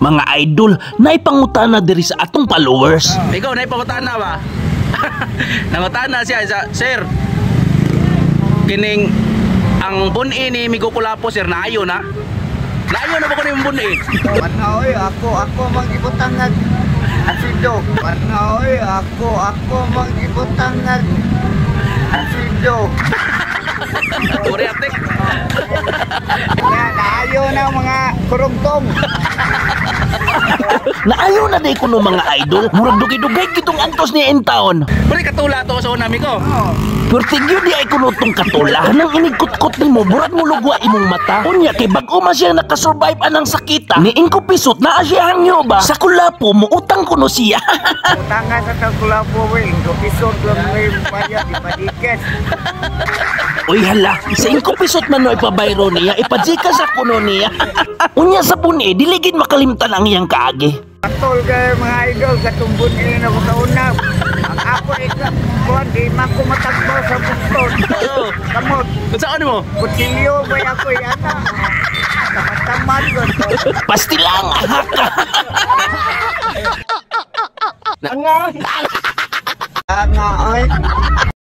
Mga idol, naipangutana diri sa atong followers. Ikaw, naipangutana ba? Nangutana siya sa sir. Kining ang bun-i ni Migo Kulapo, sir, naayo na. Naayo na ba ko ni bun-i? Wanaoy, ako magibutang nag asido. Wanaoy, ako magibutang nag asido. Uri atik. Yan, naayo na mga kurugtong. Naayo na day kuno, mga idol, murag dugay-dugay kitong antos niya in town. Pwede katula to sa una, Miko. Pero tigyo di ay kuno tong katula nang inigkutkot nimo, murag mulugwa imong mata. Unya kay bag-o man siya nakasurvive anang sakita. Ni ingko pisot naa siya hangyo ba? Sa kulapo mo utang kuno siya. Utanga sa tagkulapo, we. Pisot lang may bayad, ipadikes. Uy hala, sa ingko pisot man no ipabayro niya, ipa-GCash sa kuno niya. Unya sa buni, dili gid makalimtan ang iyang kaagi. Atol kay mga idol, katumbon nila na makauna. Ang ako ika, kuan, di man ko matagbaw sa bukton. Kamot, Saan mo? Kutsilyo ba ako yana? Tamad-tamad ko. Pastilang ahaka. Nga, ay.